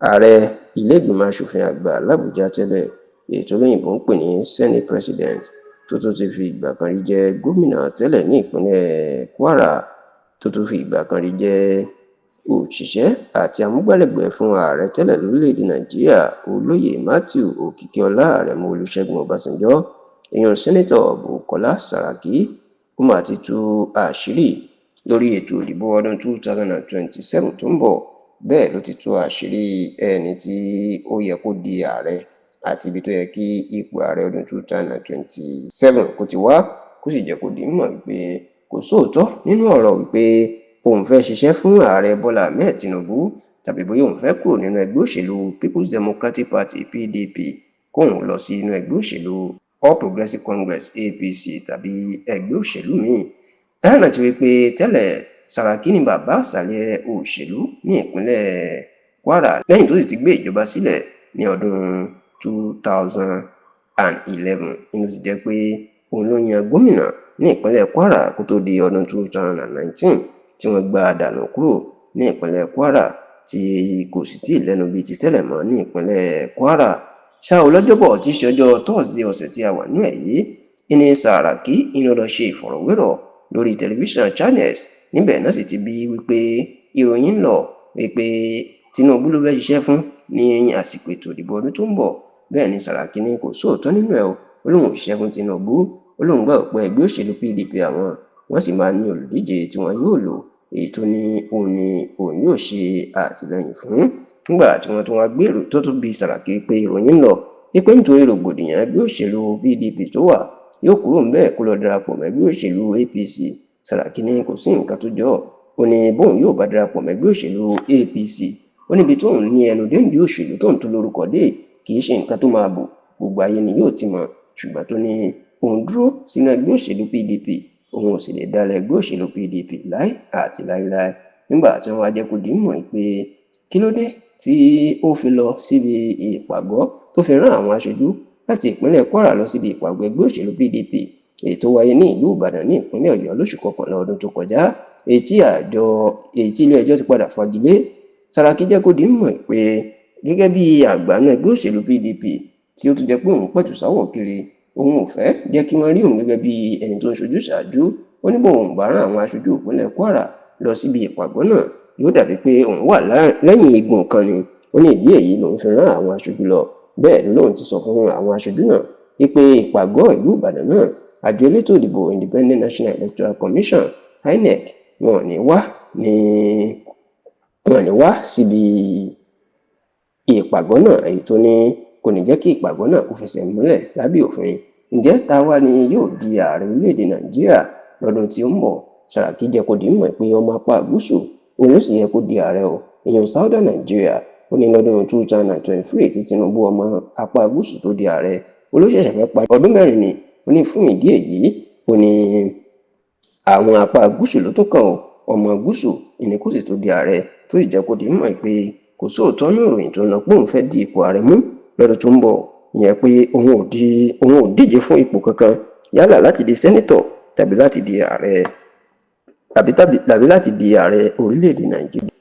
Ààrẹ ilé-ìgbìmọ̀ asòfin àgbà làbújá tẹ́lẹ̀, èyí tólóyìnbó ń pè ní Senate President, tó tún ti fi ìgbà kan rí jẹ́ gómìnà tẹ́lẹ̀ ní ìpínlẹ̀ Kwara, tó tún fi ìgbà kan rí jẹ́ òṣìṣẹ́ àti amúgbálẹ́gbẹ̀ẹ́ fún ààrẹ tẹ́lẹ̀ lórílẹ̀‐èdè Nàìjíríà, Olóyè Matthew Òkìkíọlá Àrèmú Olùṣègùn Ọbásanjọ́, ìyẹn Senator Bukola Saraki, ó mà ti tú àṣírí lórí ètò ìdìbò ọdún 2027 tó ń bọ̀. Bẹ́ẹ̀ ló ti tú àṣírí ẹni tí ó yẹ kó di ààrẹ àti ibi tó yẹ kí ipò ààrẹ ọdún 2027 kó ti wá, kó sì jẹ́ kó di mímọ̀ wípé kò sóòótọ́ nínú ọ̀rọ̀ wípé òun fẹ́ ṣiṣẹ́ fún ààrẹ Bọ́lá Ahmed Tinubu tàbí bóyá òun fẹ́ kúrò nínú ẹgbẹ́ òṣèlú People's Democratic Party, PDP, kóun lọ sí inú ẹgbẹ́ òṣèlú All Progressives Congress, APC, tàbí ẹgbẹ́ òṣèlú míì. Ẹ rántí wípé tẹ́lẹ̀, Sàràkí ni bàbá ìsàlẹ̀ òṣèlú ní ìpínlẹ̀ Kwara, lẹ́yìn tó sì ti gbé ìjọba sílẹ̀ ní ọdún 2011, nínú ti jẹ́ pé òun ló yan gómìnà ní ìpínlẹ̀ Kwara kó tó di ọdún 2019 tí wọ́n gbá a dànù kúrò ní ìpínlẹ̀ Kwara, tí kò sì tí ì lẹ́nu bíi ti tẹ́lẹ̀ mọ́ ní ìpínlẹ̀ Kwara. Ṣá ò, lọ́jọ́bọ̀ tí í ṣe ọjọ́ Thursday ọ̀sẹ̀ tí a wà nínú ẹ̀ yìí ní Sàràkí inú lọ ṣe ìfọ̀rọ̀wérọ̀ lórí tẹlifíṣàn Channels. Níbẹ̀ náà sì ti bí wípé ìròyìn ń lọ wípé Tinubu ló fẹ́ ṣiṣẹ́ fún ní àsìkò ètò ìdìbò ọdún tó ń bọ̀. Bẹ́ẹ̀ ni Sàràkí ní kò sóòótọ́ nínú ẹ̀ o. Ó lóun ò ṣiṣẹ́ fún Tinubu. Ó lóun gbàgbọ́ pé ẹgbẹ́ òṣèlú PDP àwọn, wọ́n sì máa ní olùdíje tí wọ́n yóò lò, èyí tó ní òun ni òun yóò ṣe àtìlẹ́yìn fún. Nígbà tí wọ́n tún wá gbèrò tó tún bi Sàràkí pé ìròyìn ń lọ wípé nítorí rògbòdìyàn ẹgbẹ́ òṣèlú PDP tó wà, yóò kúrò ńbẹ̀ kó lọ darapọ̀ mọ́ ẹgbẹ́ òṣèlú APC, Sàràkí ní kò sí nǹkan tó jọ. Ó ní bóun yóò bá darapọ̀ mọ́ ẹgbẹ́ òṣèlú APC, ó níbi tóun ní ẹnu déńdé òṣèlú tóun tó lórúkọ dé, kì í ṣe nǹkan tó máa bò, gbogbo ayé ni yóò ti mọ̀. Ṣùgbọ́n tó ní òun dúró sínú ẹgbẹ́ òṣèlú PDP, òun ò sì lè dalẹ̀ ẹgbẹ́ òṣèlú PDP láé àti láéláé. Nígbà tí wọ́n wá jẹ́ kó di mímọ̀ pé kí ló dé tí ó fi lọ síbi ìpàgọ́, tó fi rán àwọn aṣojú láti ìpínlẹ̀ Kwara lọ síbi ìpàgọ́ ẹgbẹ́ òṣèlú PDP èyí tó wáyé ní ìlú Ìbàdàn ní ìpínlẹ̀ Ọ̀yọ́ lóṣù kọkànlá ọdún tó kọjá, èyí tí àjọ èyí tí ilé-ẹjọ́ ti padà fagilé, Sàràkí jẹ́ kó di mímọ̀ pé gẹ́gẹ́ bí àgbànú ẹgbẹ́ òṣèlú PDP tí ó tún jẹ́ pé òun pẹ̀tù sáwọ̀ kiri, òun ò fẹ́ jẹ́ kí wọ́n rí òun gẹ́gẹ́ bí ẹni tó ń ṣojú ṣáájú. Ó ní bóun bá rán àwọn aṣojú ìpínlẹ̀ Kwara lọ síbi ìpàgọ́ náà, yóò dàbí pé òun wà lẹ́yìn igun kan ni. Ó ní ìdí èyí lòun fi rán àwọn aṣojú lọ. Bẹ́ẹ̀ ló lóun ti sọ fún àwọn aṣojú náà wípé ìpàgọ́ ìlú Ìbàdàn náà, àjọ elétò ìdìbò Independent National Electoral Commission, INEC, wọn ò ní wá síbi ìpàgọ́ náà, èyí tó ní kò ní jẹ́ kí ìpàgọ́ náà kó fẹsẹ̀ múlẹ̀ lábẹ́ òfin. Ǹjẹ́ ta wá ni yóò di ààrẹ orílẹ̀-èdè Nàìjíríà lọ́dún tí ó ń bọ̀? Sàràkí jẹ́ kó di mímọ̀ pé ọmọ apá gúúsù òun ló sì yẹ kó di ààrẹ o, ìyẹn Southern Nigeria. Ó ní lọ́dún 2023 tí Tinubu, ọmọ apá gúúsù, tó di ààrẹ, olóṣẹ̀ṣẹ̀ fẹ́ parí ọdún 4 ni. Ó ní fún ìdí èyí, ó ní àwọn apá gúúsù ló tún kàn ó, ọmọ gúúsù ìní kó sì tó di ààrẹ, tó sì jẹ́ kó di mímọ̀ pé kò sóòótọ́ ní ìròyìn tó ń lọ pé òun fẹ́ di ipò ààrẹ mú lọ́dún tó ń bọ̀, ìyẹn pé òun ò díje fún ipò kankan, yálà láti di senator tàbí láti di ààrẹ tàbí láti di ààrẹ orílẹ̀-èdè Nàìjíríà.